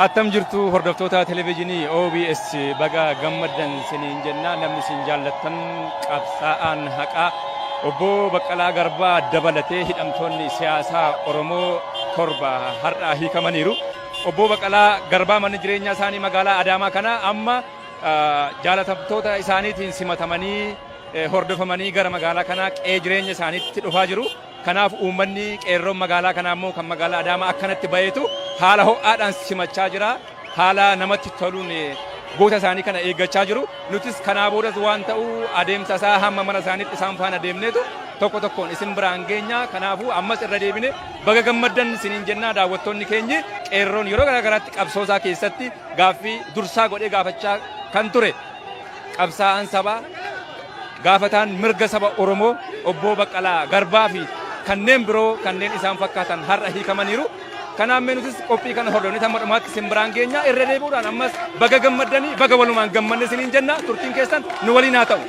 Attam jirtu hordoftoota televezyiinii OBS? Baga gammaddan siniin jenna. Namni isin jaallattan, qabsaa'aan haqaa obbo Baqqalaa Garbaa dabalatee hidhamtoonni siyaasaa Oromoo 7 har'a hiikamaniiru. Obbo Baqqalaa Garbaa manni jireenyaa isaanii magaalaa Adaamaa kana amma jaalatamtoota isaaniitiin simatamanii, hordofamanii gara magaalaa kanaa qe'ee jireenya isaaniitti dhufaa jiru. Kanaaf uummanni qeerroon magaalaa kanaa immoo kan magaalaa Adaamaa akkanatti baheetu haala ho'aadhaan simachaa jira. Haala namatti toluun goota isaanii kana eeggachaa jiru. Nutis kanaa boodas waan ta'u adeemsa isaa hamma mana isaaniitti isaan faana deemneetu tokko tokkoon isin biraan geenya. Kanaafuu ammas irra deebine baga gammaddan isiniin jennaa. Daawwattoonni keenyi, qeerroon yeroo garaa garaatti qabsoo isaa keessatti gaaffii dursaa godhee gaafachaa kan ture, qabsaa'aan sabaa, gaafataan mirga saba Oromoo obbo Baqqalaa Garbaa fi kanneen biroo kanneen isaan fakkaatan har'a hiikamaniiru. Kanaaf mee nutis qophii kana hordofnee hamma dhumaatti isin biraan geenya. Irra deebi'uudhaan ammas baga gammaddanii, baga walumaan gammanne isiniin jenna. Turtiin keessan nu waliin haa ta'u.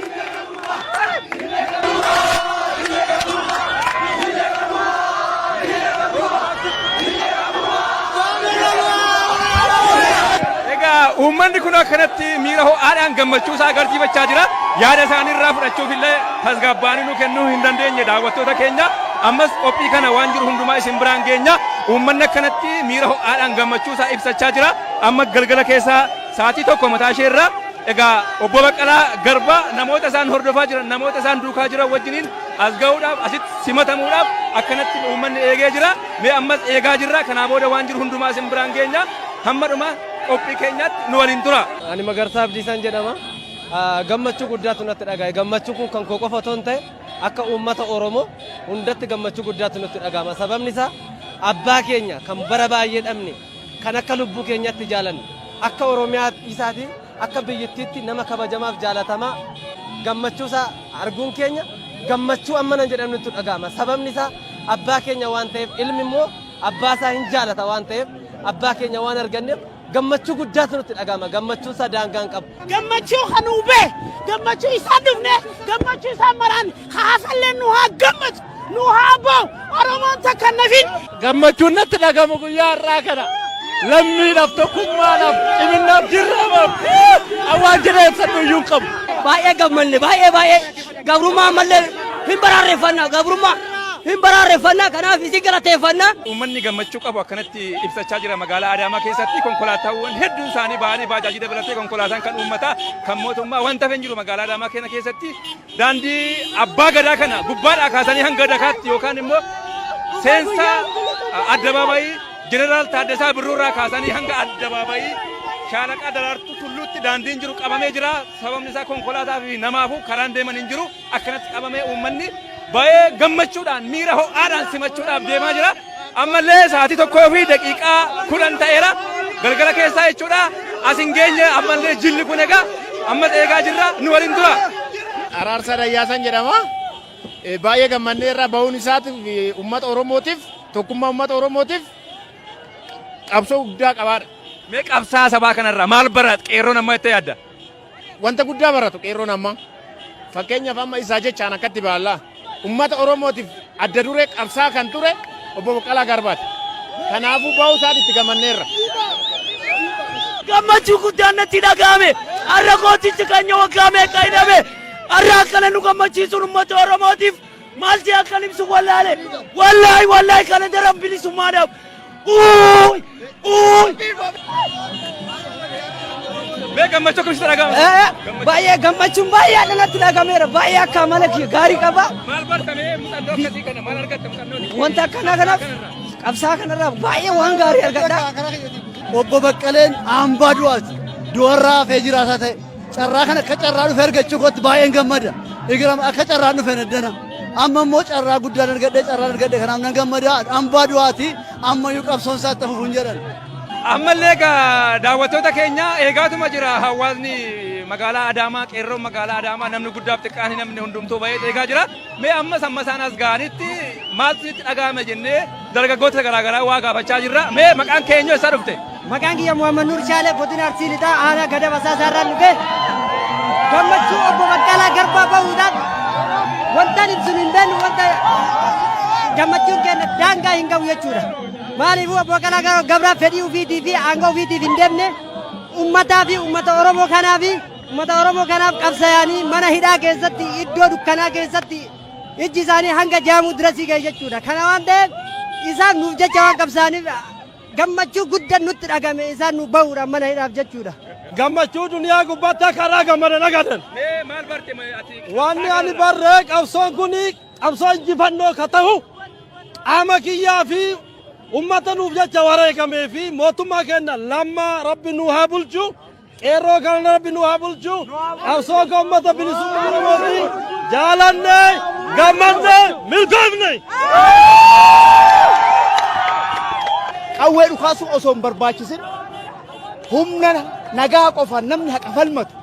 Egaa uummanni kun akkanatti miira ho'aadhaan gammachuu isaa agarsiifachaa jira. Yaada isaanii irraa fudhachuuf illee tasgabbaa'anii nu kennuu hin dandeenye, daawwattoota keenya. Ammas qophii kana waan jiru hundumaa isin biraan geenya. Uummanni akkanatti miira ho'aadhaan gammachuu isaa ibsachaa jira. Amma galgala keessaa sa'aatii 1 mataa ishee irra egaa obbo Baqqalaa Garbaa namoota isaan hordofaa jiran, namoota isaan duukaa jiran wajjiniin as ga'uudhaaf, asitti simatamuudhaaf akkanatti uummanni eegee jira. Mee ammas eegaa jirra. Kanaa booda waan jiru hundumaa isin biraan geenya. Hamma dhuma qophii keenyaatti nu waliin tura. Ani Magarsaa Abdiisaan jedhama. Gammachuu guddaatu natti dhaga'e. Gammachuun kun kan koo qofa otoo hin ta'e, akka uummata Oromoo hundatti gammachuu guddaatu nutti dhaga'ama. Sababni isaa abbaa keenya kan bara baay'ee dhabne, kan akka lubbuu keenyatti jaalannu, akka Oromiyaa isaatii akka biyyattiitti nama kabajamaaf jaalatamaa, gammachuu isaa arguun keenya gammachuu amma nan jedhamnutti dhaga'ama. Sababni isaa abbaa keenya waan ta'eef, ilmi immoo abbaa isaa hin jaalata waan ta'eef, abbaa keenya waan arganneef gammachuu guddaatu nutti dhaga'ama. Gammachuun isaa daangaa hin qabu. Gammachuu kan hubee gammachuu isaan dhufne, gammachuu isaan maraan haafallee nu haa gammadu, nu haa ba'u, Oromoon takka nafin. Gammachuun natti dhagamu guyyaa har'aa kana lammiidhaaf, tokkummaadhaaf, ciminnaaf jirraamaaf waan jedhee ibsadhu iyyuu hin qabu. Baay'ee gammanne, baay'ee baay'ee. Gabrummaa ammallee hin baraarreeffanna, gabrummaa hin baraarreeffanna, kanaaf isin galateeffanna. Uummanni gammachuu qabu akkanatti ibsachaa jira. Magaalaa Adaamaa keessatti konkolaataawwan hedduun isaanii ba'anii, baajaajii dabalatee, konkolaataan kan uummataa, kan mootummaa wanta hafe hin jiru. Magaalaa Adaamaa kana keessatti daandii abbaa gadaa kana gubbaadhaa kaasanii hanga dakaatti, yookaan immoo seensa addabaabayii Jeneraal Taaddasaa Birruurraa kaasanii hanga addabaabayii Shaalaqaa Daraartuu Tulluutti daandiin jiru qabamee jira. Sababni isaa konkolaataa fi namaafuu karaan deeman hin jiru. Akkanatti qabamee uummanni baay'ee gammachuudhaan, miira ho'aadhaan simachuudhaaf deemaa jira. Ammallee sa'aatii 1:10 ta'eera. Galgala keessaa jechuudha. As hin geenye ammallee jilli kun. Egaa ammas eegaa jirra, nu waliin tura. Araarsaa Dayyaasan jedhama. Baay'ee gammannee irraa bahuun isaatiif uummata Oromootiif, tokkummaa uummata Oromootiif qabsoo guddaa qabaadha. Mee qabsaa sabaa kanarraa maal barat qeerroon amma itti yaadda? Wanta guddaa baratu qeerroon amma. Fakkeenyaaf amma isaa jechaan akkatti baallaa. Uummata Oromootiif adda duree qabsaa kan ture obbo Baqqalaa Garbaati. Kanaafuu bahuu isaati itti gammanneerra. Gammachuu guddaan natti dhaga'ame. Har'a gootichi keenya waggaa meeqa hidhame. Har'a akkana nu gammachiisuun uummata Oromootiif maal ta'e akkan ibsu wallaale. Wallaahi wallaahi, kana daran bilisummaadhaaf. Uuy! Uuy! Mee gammachuu akkamitti dhaga'ama? Baay'ee gammachuun baay'ee natti dhagameera. Baay'ee akka amala gaarii qaba. Maal bartame muuxannoo akkasii kana, maal argatte muuxannoo? Wanta akkanaa kanaaf qabsaa kanarraa baay'ee waan gaarii argadha. Obbo Baqqaleen hambaa du'aati. Du'arraa hafee jiraataa ta'e. Carraa kana akka carraa dhufe argachuu kootti baay'een gammada. Igiram akka carraan dhufe naddana. Amma immoo carraa guddaan argadhe, carraan argadhe kanaaf nan gammada. Hambaa du'aati. Ammayyuu qabsoon isaa itti fufuun jedhan. Ammallee egaa daawwattoota keenya, eegaatuma jira hawaasni magaalaa Adaamaa, qeerroon magaalaa Adaamaa, namni guddaaf xiqqaan, namni hundumtuu baay'ee eegaa jira. Mee ammas amma isaan as ga'anitti maaltu sitti dhaga'ame jennee dargaggoota garaagaraa waa gaafachaa jirra. Mee maqaan kee eenyu, eessaa dhufte? Maqaan kiyya Muhammad Nuur Shaalee, godina Arsii Lixaa aanaa Gadab Asaasaarraan dhufe. Gammachuu obbo Baqqalaa Garbaa bahuudhaan wanta ibsuun hin beeknu, wanta gammachuun keenya daangaa hin qabu jechuudha. Maaliifuu obbo Baqqalaa Garbaa fedhii ofiitii fi aangoo ofiitiif hin deemne uummataa fi uummata Oromoo kanaa fi uummata Oromoo kanaaf qabsaa'anii mana hidhaa keessatti iddoo dukkanaa keessatti ijji isaanii hanga jaamuu dirasii ga'e jechuudha. Kana waan ta'eef isaan nuuf jecha waan qabsaa'aniif gammachuu guddaan nutti dhagame isaan nu bahuudhaan mana hidhaaf jechuudha. Gammachuu duniyaa gubbaatti akka irraa gammadan agartan. Mee maal barte ati? Wanni ani barree qabsoon kun qabsoo injifannoo ka ta'u qaama kiyyaa fi ummata nuuf jecha wareegamee fi mootummaa keenya lammaa rabbi nu haa bulchu. Qeerroo kana rabbi nu haa bulchu. Qabsoo kan ummata bilisummaa Oromooti. Jaalanne gammanne milkoofne. Qawwee dhukaasuu osoo hin barbaachisin humna nagaa qofaan namni haqa falmatu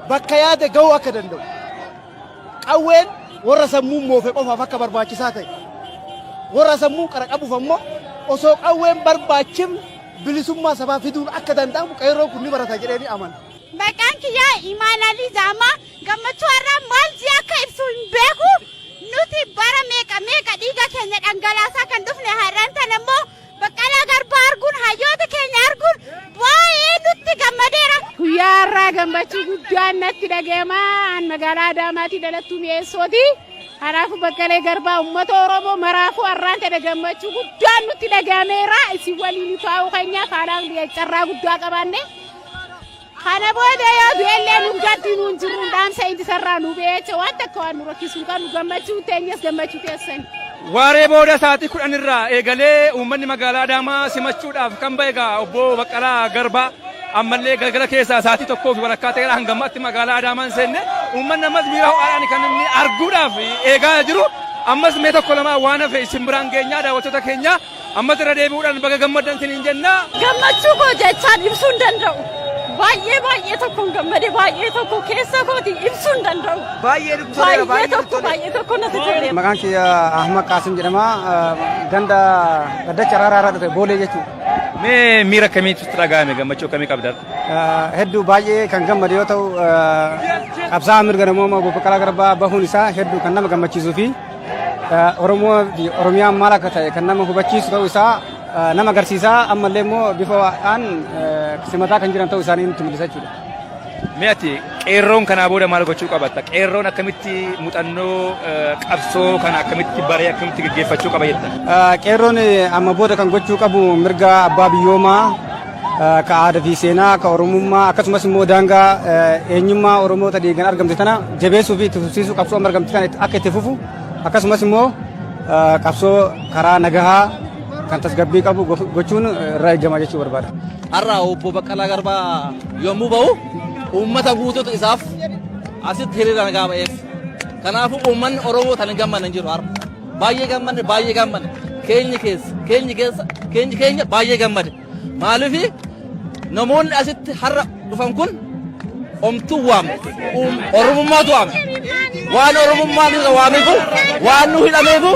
bakka yaade ga'uu akka danda'u. Qawween warra sammuun moofe qofaaf akka barbaachisaa ta'e. Warra sammuun qara qabuuf ammoo osoo qawween barbaachifne bilisummaa sabaa fiduun akka danda'amu qeerroon kun ni barata jedhee ni amana. Maqaan kiyyaa Imaan Alii Jaamaa gammachuu har'aa maal jee akka ibsu hin beeku. Nuti bara meeqa meeqa dhiiga keenya dhangalaasaa kan dhufne har'aan tan ammoo Baqqalaa Garbaa arguun hayyoota keenya arguun baay'ee nutti gammadeera. Guyyaa har'aa gammachuu guddaan natti dhaga'ama. An magaalaa Adaamaatii dhalattuu mi'eessooti. Kanaafuu Baqqalee Garbaa uummata Oromoo maraafuu har'aan tana gammachuu guddaan nutti dhaga'ameera. Isin waliin taa'uu keenyaaf haalaan carraa guddaa qabaanne. Kana booda yoo du'ellee nu gaddi nuun jirru dhaamsa intisarraa nu beecha waan takka waan nu rakkisu hin qabnu gammachuu teenyas gammachuu teessan. Waaree booda sa'aatii 10 irraa eegalee uummanni magaalaa Adaamaa simachuudhaaf kan ba'e egaa obbo Baqqalaa Garbaa ammallee galgala keessaa sa'aatii 1:30 ta'eera hanga ammaatti magaalaa Adaamaa hin seenne uummanni ammas miira ho'aadhaan kan inni arguudhaaf eegaa jiru ammas mee tokko lamaa waan hafe isin biraan geenyaa daawwattoota keenya Ammas irra deebi'uudhaan baga gammaddan isiniin jenna. Gammachuu koo jechaan ibsuu hin danda'u. Baay'ee baay'ee tokkon gammade baay'ee tokko keessa kooti ibsuu hin danda'u. Baay'ee nutti toleera Baay'ee tokko baay'ee tokko natti toleera. Maqaan kiyya Ahmad Qaasim jedhama. Ganda Gaddacha Araaraa irraa dhufe Boolee jechuudha. Mee miira akkamiitu sitti dhaga'ame gammachuu akkamii qabda? Hedduu baay'ee kan gammade yoo ta'u qabsaa'aa mirga namoomaa obbo Baqqalaa Garbaa bahuun isaa hedduu kan nama gammachiisuu fi Oromoo fi Oromiyaan maal akka ta'e kan nama hubachiisu ta'uu isaa nama agarsiisa. Ammallee immoo bifa ho'aadhaan simataa kan jiran ta'uu isaanii nutti mul'isa jechuudha. Mee ati qeerroon kanaa booda maal gochuu qabatta? Qeerroon akkamitti muuxannoo qabsoo kana akkamitti baree akkamitti gaggeeffachuu qaba jetta? Qeerroon amma booda kan gochuu qabu mirga abbaa biyyoomaa ka aadaa fi seenaa ka Oromummaa akkasumas immoo daangaa eenyummaa Oromoota dhiigan argamte tana jabeessuu fi itti fufsiisuu qabsoo amma argamte tana akka itti fufu akkasumas immoo qabsoo karaa nagahaa kan tasgabbii qabu gochuun irraa eegama jechuu barbaada. Har'a obbo Baqqalaa Garbaa yommuu ba'u uummata guutuutu isaaf asitti hiriira nagaa ba'eef. Kanaafuu uummanni Oromoo tan hin gammanne hin jiru har'a. Baay'ee gammanne baay'ee gammanne. Keenyi keessa keenyi keessa keenyi keenya baay'ee gammade. Maaliif namoonni asitti har'a dhufan kun omtuu waame. Oromummaatu waame. Waan Oromummaan irra waameefu waan nu hidhameefu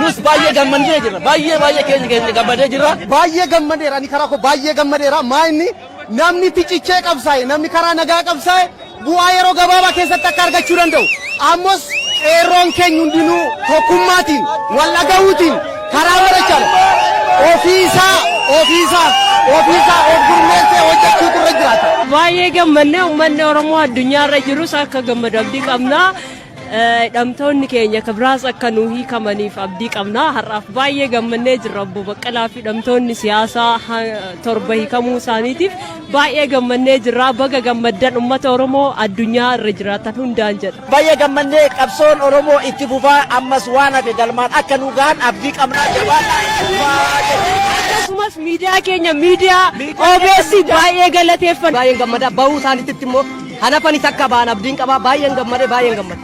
nus baay'ee gammannee jirra. Baay'ee baay'ee keenya keenya gammadee jirra. Baay'ee gammadeera ani karaa koo baay'ee gammadeera maa inni namni itti cichee qabsaa'e namni karaa nagaa qabsaa'e bu'aa yeroo gabaabaa keessatti akka argachuu danda'u ammos qeerroon keenya hundinuu tokkummaatiin wal dhagahuutiin karaa marachaan ofiisaa ofiisaa ofiisaa of gurmeessee hojjechuutu irra jiraata. Baay'ee gammannee uummanni Oromoo addunyaarra jirus akka gammadu abdii qabna. Hidhamtoonni keenya ka biraas akka nuu hiikamaniif abdii qabna. Har'aaf baay'ee gammannee jirra obbo Baqqalaa fi hidhamtoonni siyaasaa 7 hiikamuu isaaniitiif baay'ee gammannee jirra. Baga gammaddan uummata Oromoo addunyaa irra jiraatan hundaan jedha. Baay'ee gammannee qabsoon Oromoo itti fufaa ammas waan hafe galmaan akka nu gahan abdii qabnaa jabaadhaa itti fufaa jenna. Akkasumas miidiyaa keenya miidiyaa OBS baay'ee galateeffanna. Baay'een gammada bahuu isaaniitti immoo Hanafanis akka ba'an abdiin qaba. Baay'een gammade baay'een gammade.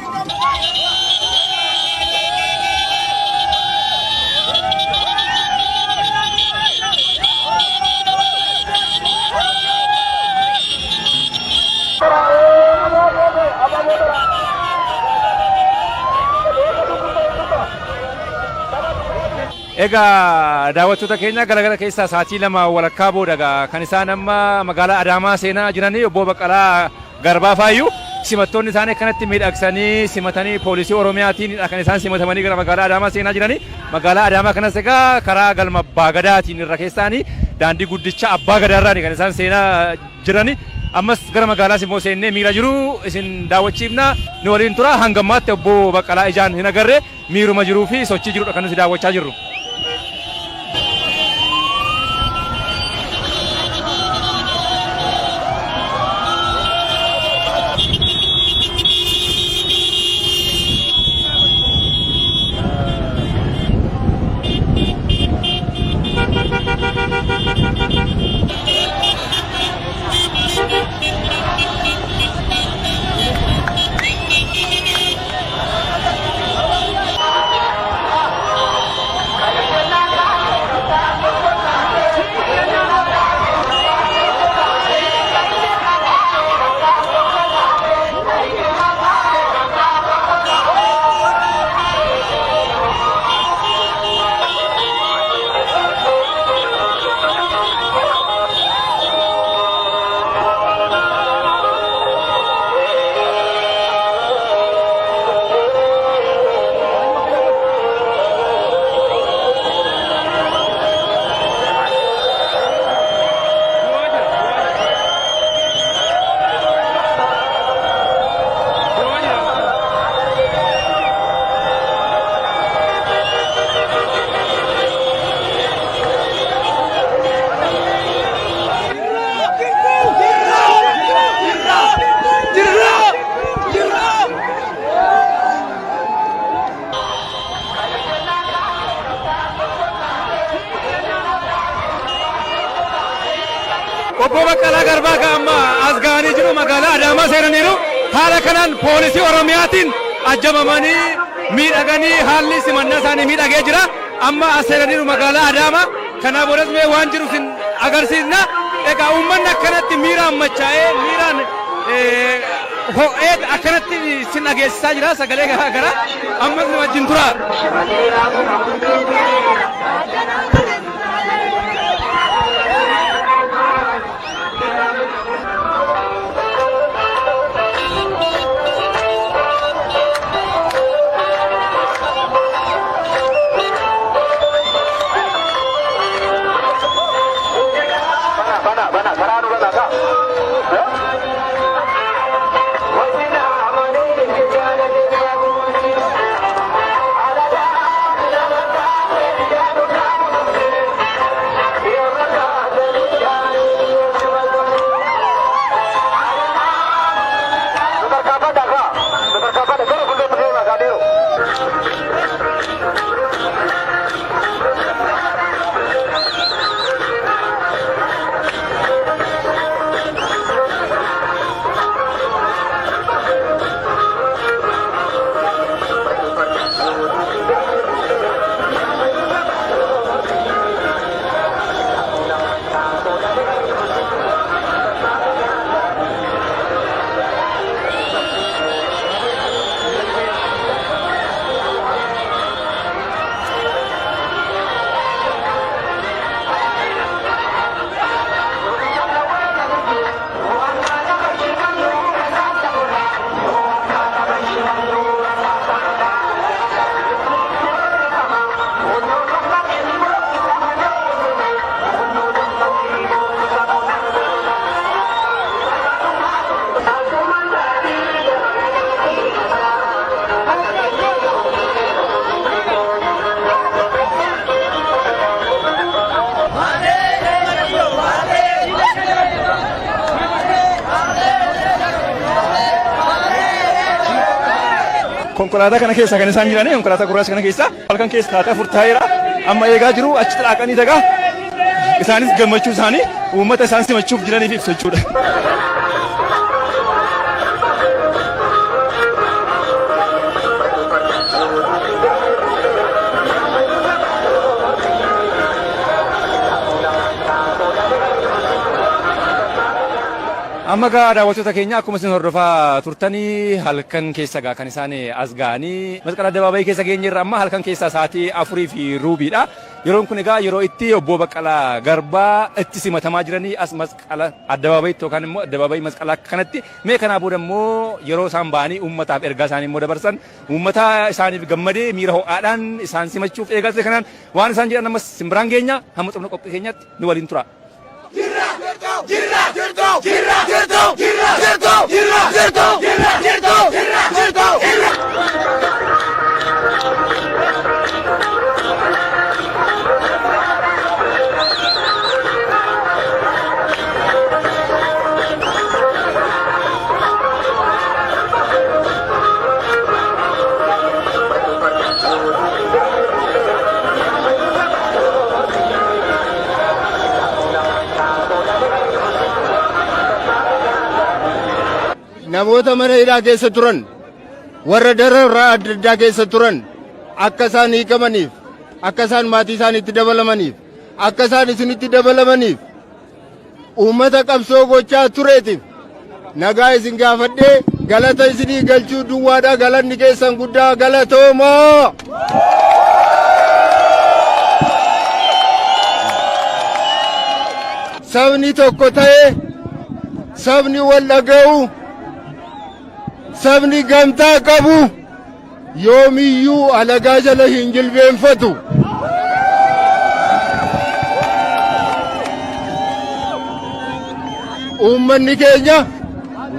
Egaa daawwattoota keenya galagala keessaa sa'aatii 2:30 booda egaa kan isaan amma magaalaa Adaamaa seenaa jiranii obbo Baqqalaa Garbaa faayyuu Simattoonni isaanii akkanatti miidhagsanii simatanii poolisii Oromiyaatiin kan isaan simatamanii gara magaalaa Adaamaa seenaa jiranii. Magaalaa Adaamaa kanas egaa karaa galma Abbaa Gadaatiin irra keessaanii daandii guddicha Abbaa Gadaarraani kan isaan seenaa jirani. Ammas gara magaalaas immoo seennee miira jiru isin daawwachiifna. Nu waliin tura. Hanga ammaatti obbo Baqqalaa ijaan hin agarre miiruma jiruu fi sochii jirudha kan nuti daawwachaa jirru. Obbo Baqqalaa Garbaa ka amma as ga'anii jiru magaalaa Adaamaa seenaniiru. Haala kanaan poolisii Oromiyaatiin ajjabamanii miidhaganii haalli simannaa isaanii miidhagee jira. Amma as seenaniiru magaalaa Adaamaa. Kanaa boodas mee waan jiru isin agarsiisna. Egaa uummanni akkanatti miiraan machaa'ee miiraan ho'ee akkanatti isin dhageessisaa jira sagalee garaa garaa. Ammas nu wajjin tura. Konkolaataa kana keessa kan isaan jiran konkolaataa gurraacha kana keessa halkan keessa taatee afur taa'eera amma eegaa jiru achitti dhaaqanii tagaa isaanis gammachuu isaanii uummata isaan simachuuf jiraniif ibsu jechuudha. Amma gaa daawwattoota keenya akkuma isin hordofaa turtanii halkan keessa gaa kan isaan as ga'anii masqala addabaabayii keessa geenye irra amma halkan keessa sa'aatii afurii fi ruubiidha. Yeroon kun egaa yeroo itti obbo Baqqalaa Garbaa itti simatamaa jiranii as masqala addabaabayitti yookaan immoo addabaabayii masqalaa kanatti mee kanaa booda immoo yeroo isaan ba'anii uummataaf ergaa isaanii immoo dabarsan uummata isaaniif gammadee miira ho'aadhaan isaan simachuuf eegalte kanaan waan isaan jedhan ammas simbiraan geenya hamma xumura qophii keenyaatti nu waliin tura. Jirra jirtu jirra jirtu jirra jirtu jirra jirtu jirra jirtu jirra jirtu jirra. Namoota mana hidhaa keessa turan warra dararraa adda addaa keessa turan akka isaan hiikamaniif akka isaan maatii isaaniitti dabalamaniif akka isaan isinitti dabalamaniif uummata qabsoo gochaa tureetiif nagaa isin gaafadhee galata isinii galchuu duwwaadha galanni keessan guddaa galatoomaa. Sabni tokko ta'ee sabni wal dhaga'u sabni gamtaa qabu yoomiyyuu alagaa jala hin jilbeenfatu. Uummanni keenya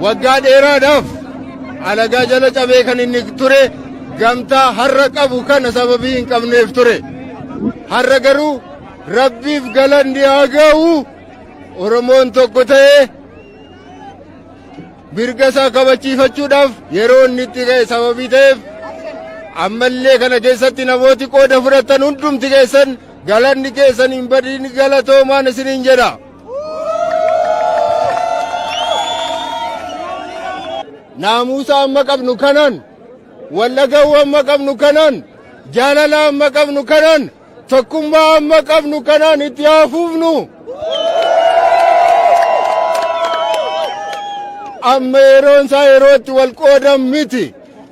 waggaa dheeraadhaaf alagaa jala cabee kan inni ture gamtaa har'a qabu kana sababii hin qabneef ture. Har'a garuu Rabbiif galanni haa ga'u Oromoon tokko ta'ee mirga isaa kabachiifachuudhaaf yeroo inni itti ga'e sababii ta'eef ammallee kana keessatti namooti qooda fudhatan hundumti keessan galanni keessan hin badin galatoomaan isiniin jedha. Naamusa amma qabnu kanaan, wal dhaga'uu amma qabnu kanaan, jaalala amma qabnu kanaan, tokkummaa amma qabnu kanaan itti haa fufnu. Amma yeroon isaa yeroo itti wal qoodan miti.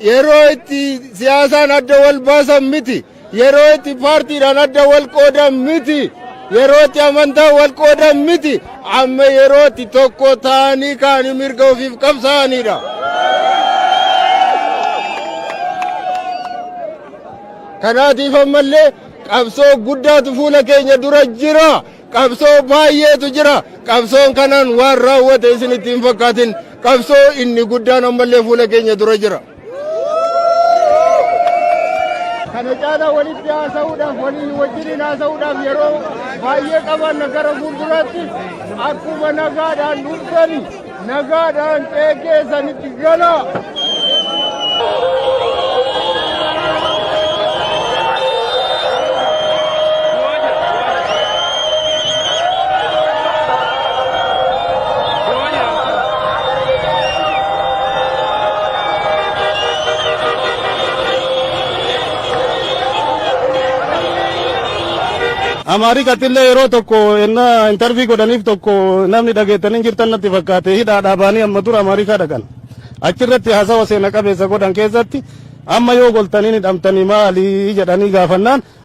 Yeroo itti siyaasaan adda wal baasan miti. Yeroo itti paartiidhaan adda wal qoodan miti. Yeroo itti amantaan wal qoodan miti. Amma yeroo itti tokko ta'anii ka'anii mirga ofiif qabsaa'anidha. Kanaatiif ammallee qabsoo guddaatu fuula keenya dura jira. Qabsoo baay'eetu jira. Qabsoon kanaan waan raawwate isinitti hin fakkaatin. Qabsoo inni guddaan ammallee fuula keenya dura jira. Kana caalaa walitti haasa'uudhaaf waliin wajjiniin haasa'uudhaaf yeroo baay'ee qabaanna gara fuulduraatti akkuma nagaadhaan dhuftani nagaadhaan qe'ee keessanitti galaa. Amaarikatti illee yeroo tokko ennaa intarvii godhaniif tokko namni dhageettanii jirtan natti fakkaate hidhaadhaa baanii amma dura Amaarikaa dhaqan. Achirratti haasawa seena qabeessa godhan keessatti amma yoo goltanii hidhamtanii maali jedhanii gaafannaan